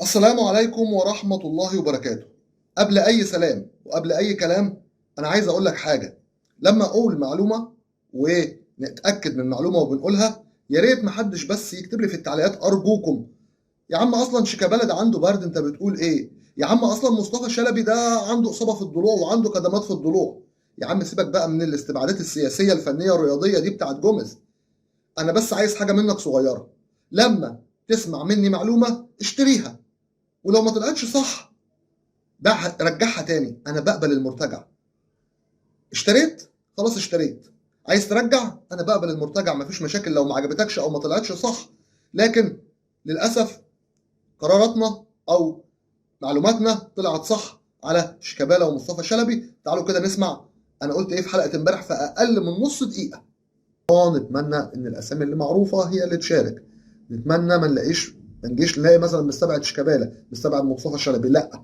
السلام عليكم ورحمة الله وبركاته. قبل أي سلام وقبل أي كلام أنا عايز أقول لك حاجة. لما أقول معلومة ونتأكد من معلومة وبنقولها، يا ريت محدش بس يكتب لي في التعليقات أرجوكم يا عم أصلا شيكابالا ده عنده برد، أنت بتقول إيه؟ يا عم أصلا مصطفى شلبي ده عنده إصابة في الضلوع وعنده كدمات في الضلوع. يا عم سيبك بقى من الاستبعادات السياسية الفنية الرياضية دي بتاعت جوميز. أنا بس عايز حاجة منك صغيرة، لما تسمع مني معلومة اشتريها، ولو ما طلعتش صح بقى رجعها تاني، انا بقبل المرتجع. اشتريت خلاص اشتريت، عايز ترجع انا بقبل المرتجع، مفيش مشاكل لو ما عجبتكش او ما طلعتش صح. لكن للاسف قراراتنا او معلوماتنا طلعت صح على شيكابالا ومصطفى شلبي. تعالوا كده نسمع انا قلت ايه في حلقة امبارح في اقل من نص دقيقة. نتمنى ان الاسامي اللي معروفة هي اللي تشارك، نتمنى ما نلاقيش، ما نجيش نلاقي مثلا مستبعد شيكابالا مستبعد مصطفى شلبي، لا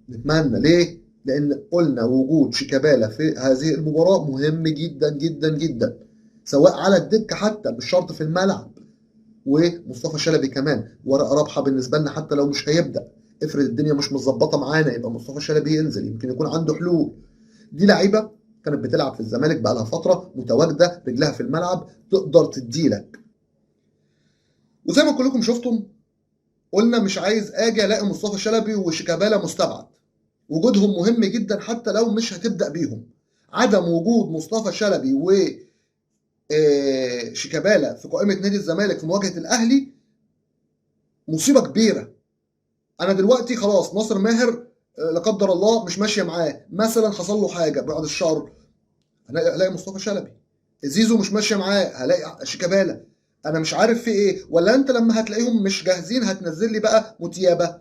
نتمنى. ليه؟ لان قلنا وجود شيكابالا في هذه المباراة مهم جدا جدا جدا، سواء على الدكة حتى مش شرط في الملعب، ومصطفى شلبي كمان ورقة رابحه بالنسبة لنا حتى لو مش هيبدا. افرض الدنيا مش متظبطه معانا يبقى مصطفى شلبي ينزل، يمكن يكون عنده حلول. دي لعيبة كانت بتلعب في الزمالك بقى لها فترة، متواجدة رجلها في الملعب، تقدر تديلك. وزي ما كلكم شفتم قلنا مش عايز اجي الاقي مصطفى شلبي وشيكابالا مستبعد، وجودهم مهم جدا حتى لو مش هتبدا بيهم. عدم وجود مصطفى شلبي و شيكابالا في قائمة نادي الزمالك في مواجهة الاهلي مصيبة كبيرة. انا دلوقتي خلاص ناصر ماهر لا قدر الله مش ماشية معاه، مثلا حصل له حاجة بعد الشر، هلاقي مصطفى شلبي. زيزو مش ماشية معاه، هلاقي شيكابالا. انا مش عارف في ايه. ولا انت لما هتلاقيهم مش جاهزين هتنزل لي بقى متيابه،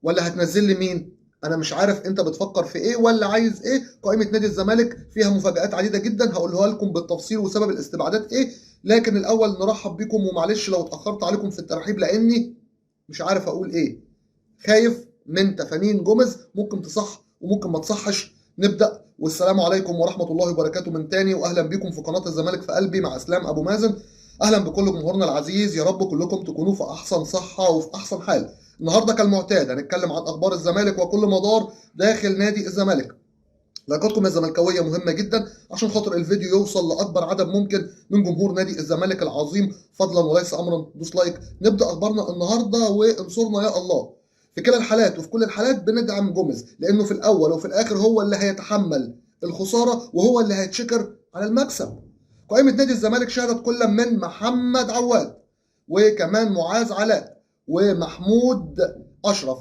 ولا هتنزل لي مين؟ انا مش عارف انت بتفكر في ايه ولا عايز ايه. قائمة نادي الزمالك فيها مفاجآت عديدة جدا هقولها لكم بالتفصيل وسبب الاستبعادات ايه، لكن الاول نرحب بكم، ومعلش لو اتاخرت عليكم في الترحيب لاني مش عارف اقول ايه، خايف من تفانين جوميز، ممكن تصح وممكن ما تصحش. نبدا، والسلام عليكم ورحمة الله وبركاته من تاني، واهلا بكم في قناة الزمالك في قلبي مع اسلام ابو مازن. اهلا بكل جمهورنا العزيز، يا رب كلكم تكونوا في احسن صحة وفي احسن حال. النهارده كالمعتاد هنتكلم عن اخبار الزمالك وكل مدار داخل نادي الزمالك. لايكاتكم الزملكاويه مهمة جدا عشان خاطر الفيديو يوصل لاكبر عدد ممكن من جمهور نادي الزمالك العظيم، فضلا وليس امرا دوس like. نبدا اخبارنا النهارده وانصرنا يا الله. في كلا الحالات وفي كل الحالات بندعم جوميز، لانه في الاول وفي الاخر هو اللي هيتحمل الخسارة وهو اللي هيتشكر على المكسب. قائمة نادي الزمالك شهدت كل من محمد عواد وكمان معاذ علاء ومحمود أشرف،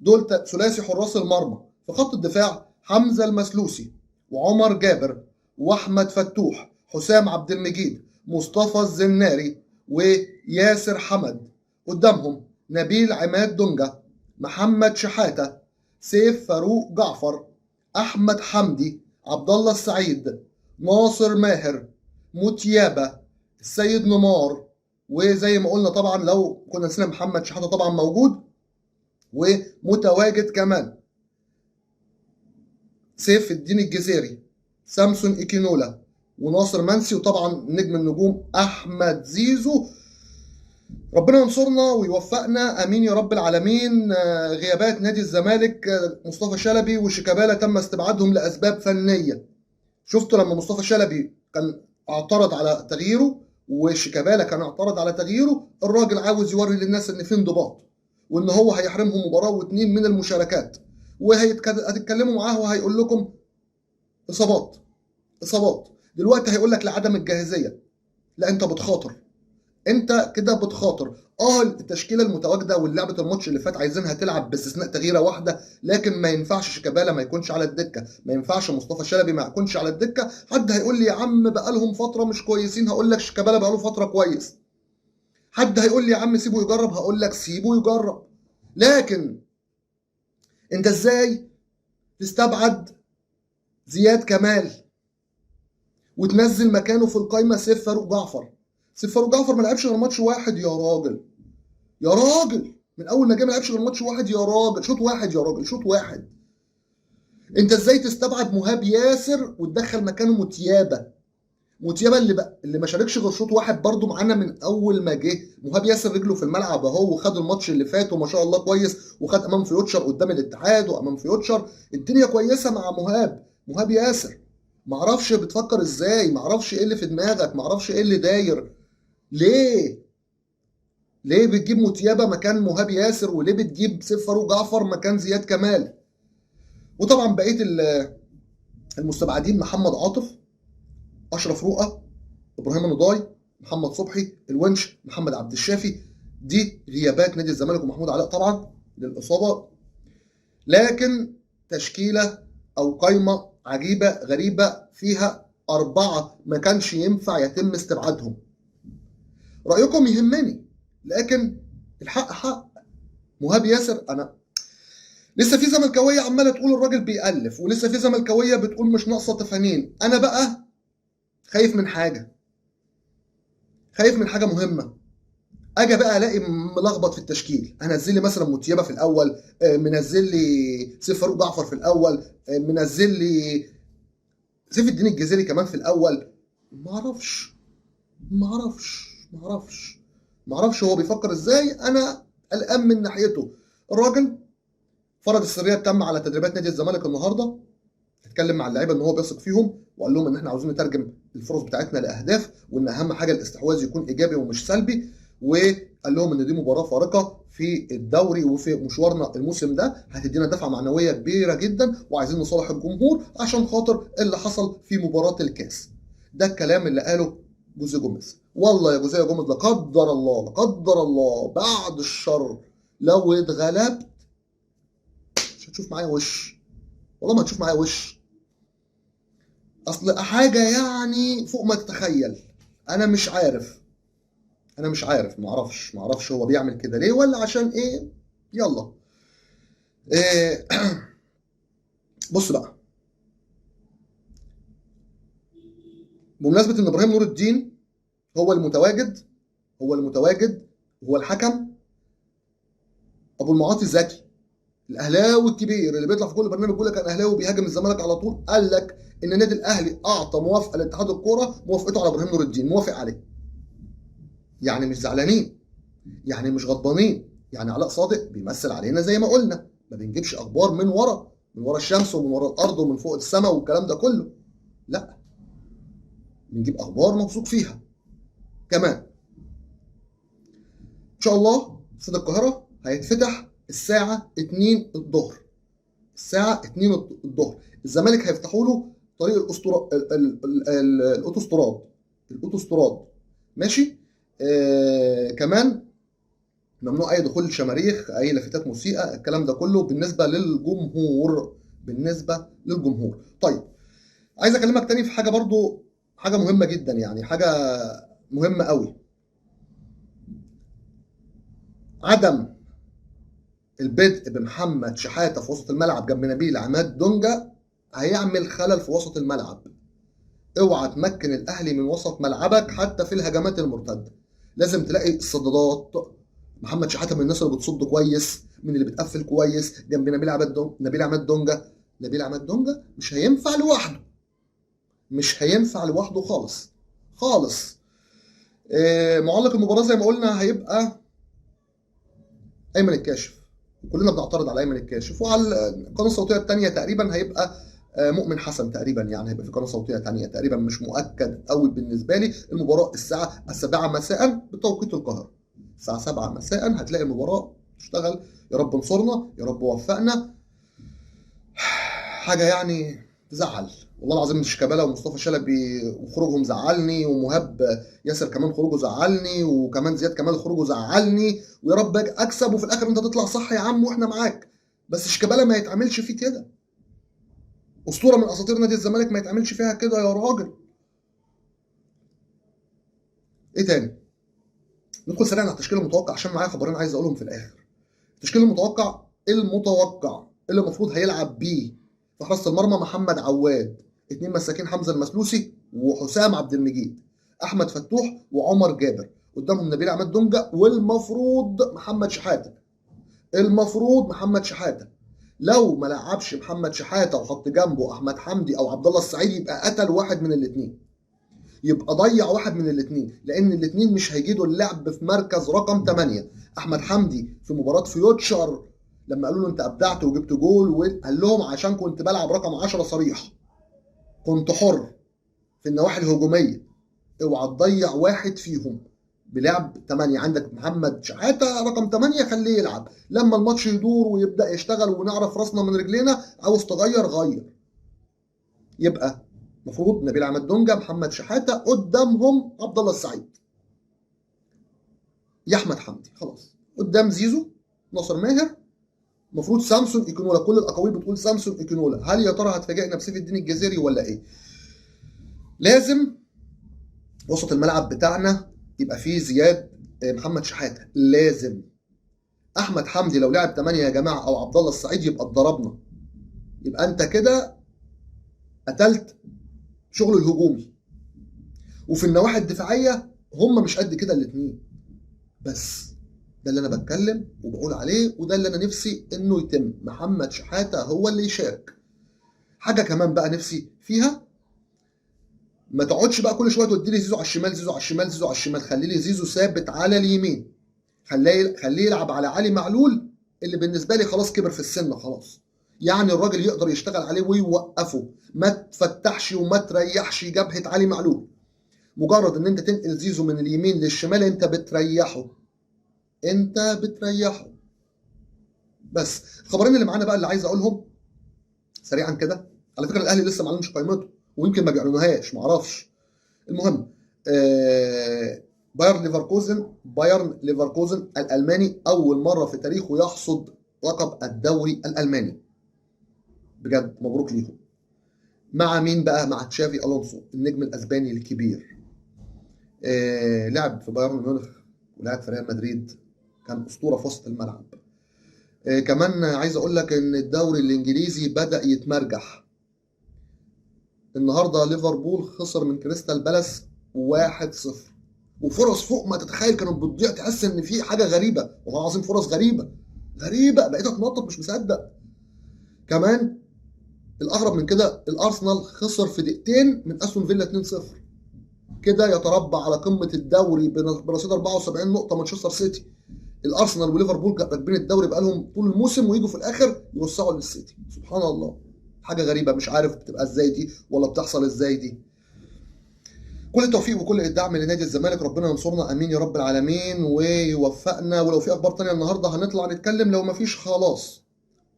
دول ثلاثي حراس المرمى. في خط الدفاع حمزة المسلوسي وعمر جابر وأحمد فتوح، حسام عبد المجيد، مصطفى الزناري وياسر حمد. قدامهم نبيل عماد دونجا، محمد شحاتة، سيف فاروق جعفر، أحمد حمدي، عبد الله السعيد، ناصر ماهر، متيابة، السيد نمار، وزي ما قلنا طبعا لو كنا نسينا محمد شحاتة طبعا موجود ومتواجد كمان سيف الدين الجزيري، سامسون إيكينولا، وناصر منسي، وطبعا نجم النجوم أحمد زيزو. ربنا ينصرنا ويوفقنا، امين يا رب العالمين. غيابات نادي الزمالك مصطفى شلبي وشيكابالا تم استبعادهم لاسباب فنية. شفتوا لما مصطفى شلبي كان اعترض على تغييره وشيكابالا كان اعترض على تغييره، الراجل عاوز يوري للناس ان في انضباط وان هو هيحرمهم مباراة واتنين من المشاركات، وهتتكلموا معاه وهيقول لكم اصابات اصابات. دلوقتي هيقول لك لعدم الجاهزيه. لا انت بتخاطر، انت كده بتخاطر. التشكيلة المتواجدة واللعبة الماتش اللي فات عايزينها تلعب باستثناء تغييره واحدة، لكن ما ينفعش شيكابالا ما يكونش على الدكة، ما ينفعش مصطفى شلبي ما يكونش على الدكة. حد هيقول لي يا عم بقالهم فترة مش كويسين، هقول لك شيكابالا بقاله فترة كويس. حد هيقول لي يا عم سيبه يجرب، هقول لك سيبه يجرب. لكن انت ازاي تستبعد زياد كمال وتنزل مكانه في القايمة سيف فاروق جعفر؟ سيف فاروق جعفر ما لعبش غير ماتش واحد يا راجل، يا راجل من اول ما جه ما لعبش غير ماتش واحد يا راجل، شوط واحد يا راجل، شوط واحد. انت ازاي تستبعد مهاب ياسر وتدخل مكانه متيابه؟ موتيابا اللي ما شاركش غير شوط واحد برده معانا من اول ما جه. مهاب ياسر رجله في الملعب اهو، وخد الماتش اللي فات وما شاء الله كويس، وخد امام فيوتشر قدام الاتحاد وامام فيوتشر، الدنيا كويسة مع مهاب. مهاب ياسر معرفش بتفكر ازاي، معرفش ايه اللي في دماغك، معرفش ايه اللي داير. ليه بتجيب موتيابا مكان مهاب ياسر، وليه بتجيب سيف فاروق جعفر مكان زياد كمال؟ وطبعا بقية المستبعدين محمد عاطف، اشرف رؤى، ابراهيم النضاي، محمد صبحي، الونش، محمد عبد الشافي. دي غيابات نادي الزمالك، ومحمود علاء طبعا للاصابة. لكن تشكيله او قايمة عجيبة غريبة فيها 4 ما كانش ينفع يتم استبعادهم. رايكم يهمني، لكن الحق حق. مهاب ياسر، انا لسه في زملكاويه عماله تقول الراجل بيألف، ولسه في زملكاويه بتقول مش ناقصه تفانين. انا بقى خايف من حاجة، خايف من حاجة مهمة. اجي بقى الاقي ملخبط في التشكيل، انزل لي مثلا موتيابا في الاول، منزل لي سيف فاروق جعفر في الاول، منزل لي سيف الدين الجزيري كمان في الاول. معرفش معرفش معرفش معرفش هو بيفكر ازاي. انا قلقان من ناحيته. الراجل فرض السرية التامة على تدريبات نادي الزمالك النهارده، اتكلم مع اللعيبة ان هو بيثق فيهم، وقال لهم ان احنا عاوزين نترجم الفرص بتاعتنا لاهداف، وان اهم حاجة الاستحواذ يكون ايجابي ومش سلبي، وقال لهم ان دي مباراة فارقه في الدوري وفي مشوارنا الموسم ده، هتدينا دفعه معنوية كبيرة جدا، وعايزين نصالح الجمهور عشان خاطر اللي حصل في مباراة الكاس. ده الكلام اللي قاله جوزيه جوميز. والله يا جوزيه جوميز لا قدر الله، لا قدر الله، بعد الشر، لو اتغلبت مش هتشوف معايا وش، والله ما هتشوف معايا وش. اصل حاجة يعني فوق ما تتخيل. انا مش عارف، انا مش عارف، معرفش هو بيعمل كده ليه ولا عشان ايه. يلا إيه. بص بقى، بمناسبة ان ابراهيم نور الدين هو المتواجد، هو المتواجد، هو الحكم. ابو المعاطي الذكي الاهلاوي الكبير اللي بيطلع في كل برنامج يقول لك انا اهلاوي وبيهاجم الزمالك على طول، قال لك ان النادي الاهلي اعطى موافقة لاتحاد الكورة، موافقته على ابراهيم نور الدين، موافق عليه. يعني مش زعلانين، يعني مش غضبانين، يعني علاء صادق بيمثل علينا زي ما قلنا، ما بنجيبش اخبار من ورا، من ورا الشمس ومن ورا الارض ومن فوق السماء والكلام ده كله، لا، بنجيب اخبار موثوق فيها. كمان ان شاء الله استاد القاهرة هيتفتح الساعة 2 الظهر، الساعة 2 الظهر. الزمالك هيفتحوا له طريق الاسطورة، الاوتوستراد، الاوتوستراد، ماشي. كمان ممنوع اي دخول شماريخ، اي لافتات موسيقى، الكلام ده كله بالنسبة للجمهور، بالنسبة للجمهور. طيب عايز اكلمك تاني في حاجة برضو، حاجة مهمة جدا، يعني حاجة مهمة قوي. عدم البدء بمحمد شحاته في وسط الملعب جنب نبيل عماد دونجا هيعمل خلل في وسط الملعب. اوعى تمكن الاهلي من وسط ملعبك حتى في الهجمات المرتدة، لازم تلاقي الصدادات. محمد شحاته من الناس اللي بتصد كويس، من اللي بتقفل كويس جنب نبيل عماد دونجا. نبيل عماد دونجا، نبيل عماد دونجا مش هينفع لوحده، مش هينفع لوحده خالص خالص. معلق المباراة زي ما قلنا هيبقى ايمن الكاشف، كلنا بنعترض على ايمن الكاشف، وعلى القناة الصوتية الثانية تقريبا هيبقى مؤمن حسن تقريبا، يعني هيبقى في قناة صوتية ثانية تقريبا، مش مؤكد قوي بالنسبة لي. المباراة الساعة 7 مساء بتوقيت القاهرة، الساعة 7 مساء هتلاقي المباراة تشتغل. يا رب انصرنا، يا رب وفقنا. حاجة يعني تزعل والله العظيم. شيكابالا ومصطفى شلبي وخروجهم زعلني، ومهاب ياسر كمان خروجه زعلني، وكمان زياد كمال خروجه زعلني، ويا رب اكسب وفي الاخر انت تطلع صح يا عم واحنا معاك. بس شيكابالا ما يتعملش فيه كده، اسطورة من اساطير نادي الزمالك ما يتعملش فيها كده يا راجل. ايه تاني؟ ندخل سريعا على التشكيل المتوقع عشان معايا خبرين عايز اقولهم في الاخر. التشكيل المتوقع، المتوقع اللي المفروض هيلعب بيه في حراسة المرمى محمد عواد، 2 مساكين حمزة المسلوسي وحسام عبد المجيد، احمد فتوح وعمر جابر، قدامهم نبيل عماد دونجا، والمفروض محمد شحاته. المفروض محمد شحاته، لو ما لعبش محمد شحاته وحط جنبه احمد حمدي او عبد الله السعيد يبقى قتل واحد من الاثنين. يبقى ضيع واحد من الاثنين، لان الاثنين مش هيجيدوا اللعب في مركز رقم 8. احمد حمدي في مباراة فيوتشر لما قالوا له انت ابدعت وجبت جول، وقال لهم عشان كنت بلعب رقم 10 صريح، كنت حر في النواحي الهجومية. اوعى تضيع واحد فيهم بلعب 8. عندك محمد شحاته رقم 8 خليه يلعب، لما الماتش يدور ويبدا يشتغل ونعرف راسنا من رجلينا، عاوز تغير غير. يبقى المفروض نبيل عماد دونجا، محمد شحاته، قدامهم عبد الله السعيد، يا احمد حمدي، خلاص. قدام زيزو، ناصر ماهر، المفروض سامسون ايكونولا. كل الاقاويل بتقول سامسون ايكونولا. هل يا ترى هتفاجئنا بسيف الدين الجزيري ولا ايه؟ لازم وسط الملعب بتاعنا يبقى فيه زياد محمد شحاته، لازم. احمد حمدي لو لعب 8 يا جماعة او عبد الله السعيد يبقى اتضربنا، يبقى انت كده قتلت شغل الهجومي. وفي النواحي الدفاعية هم مش قد كده الاثنين. بس ده اللي انا بتكلم وبقول عليه، وده اللي انا نفسي انه يتم، محمد شحاته هو اللي يشارك. حاجة كمان بقى نفسي فيها، ما تقعدش بقى كل شوية تودي لي زيزو على الشمال، زيزو على الشمال، زيزو على الشمال. خلي لي زيزو ثابت على اليمين، خليه يلعب على علي معلول اللي بالنسبة لي خلاص كبر في السن خلاص، يعني الراجل يقدر يشتغل عليه ويوقفه. ما تفتحش وما تريحش جبهة علي معلول. مجرد ان انت تنقل زيزو من اليمين للشمال انت بتريحه، انت بتريحه. بس الخبرين اللي معانا بقى اللي عايز اقولهم سريعا كده، على فكرة الاهلي لسه ما اعلنش قائمته ويمكن ما بيعلنوهاش، ما اعرفش. المهم بايرن ليفركوزن الالماني اول مرة في تاريخه يحصد لقب الدوري الالماني، بجد مبروك ليهم. مع مين بقى؟ مع تشافي الونسو النجم الاسباني الكبير. لعب في بايرن ميونخ ولعب في ريال مدريد، كان اسطورة في وسط الملعب. كمان عايز اقول لك ان الدوري الانجليزي بدا يتمرجح. النهارده ليفربول خسر من كريستال بالاس 1-0، وفرص فوق ما تتخيل كانت بتضيع، تحس ان في حاجة غريبة، والله العظيم فرص غريبة غريبة، بقيت اتنطط مش مصدق. كمان الاغرب من كده الارسنال خسر في دقيقتين من استون فيلا 2-0، كده يتربع على قمة الدوري برصيد 74 نقطة مانشستر سيتي. الارسنال وليفربول راكبين الدوري بقالهم طول الموسم، ويجوا في الاخر يوسعوا للسيتي. سبحان الله، حاجة غريبة، مش عارف بتبقى ازاي دي ولا بتحصل ازاي دي. كل التوفيق وكل الدعم لنادي الزمالك، ربنا ينصرنا امين يا رب العالمين ويوفقنا. ولو في اخبار تانية النهارده هنطلع نتكلم، لو مفيش خلاص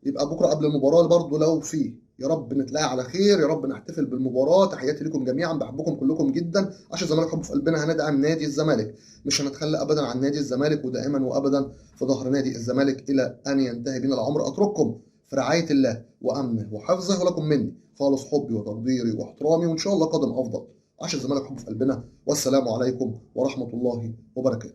يبقى بكره قبل المباراة برضو لو في. يا رب نتلاقى على خير، يا رب نحتفل بالمباراة. تحياتي لكم جميعا، بحبكم كلكم جدا، عشان الزمالك حب في قلبنا هندعم نادي الزمالك، مش هنتخلى ابدا عن نادي الزمالك، ودائما وابدا في ظهر نادي الزمالك الى ان ينتهي بنا العمر. اترككم في رعاية الله وامنه وحفظه، ولكم مني خالص حبي وتقديري واحترامي، وان شاء الله قادم افضل. عشان الزمالك حب في قلبنا، والسلام عليكم ورحمة الله وبركاته.